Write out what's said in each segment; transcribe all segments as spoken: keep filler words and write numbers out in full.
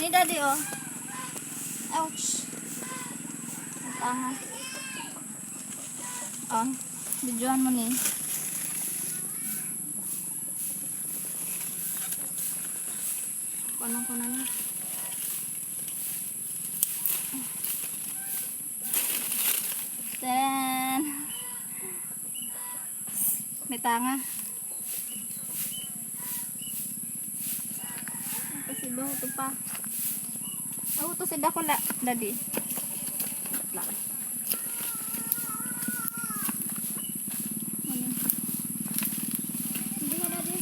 Ni daddy, oh. Ouch. Ang tanga. Oh, videohan mo ni. Kunan ko na ni. Ten. May tanga. Kasi ba, ito pa. Oh, ito si Dakula, daddy. Lang. Hindi nga, daddy.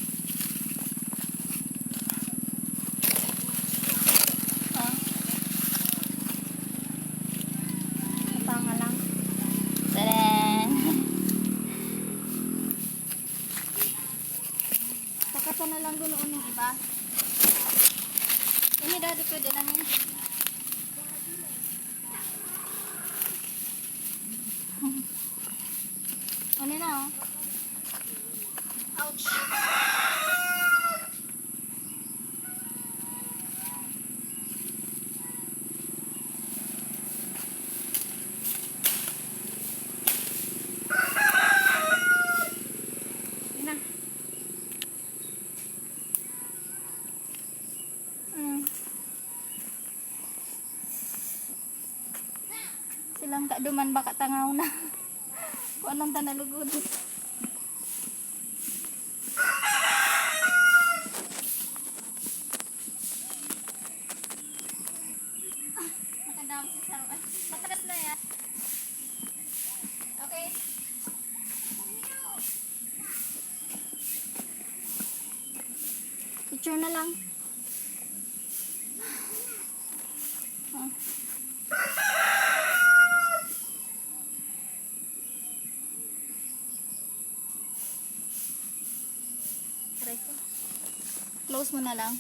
Oh. Tanga lang. Tadaan! Pakata na lang ganoon yung iba. Ini, daddy, pwede na ni. Ano na, oh. Ouch. Yun na. Mm. Silang kaduman baka tangaw na. Kung anong tanalugod. Makadam si Saro. Ay, matras na yan. Okay. Picture na lang. Oh. Aray ko. Close mo na lang.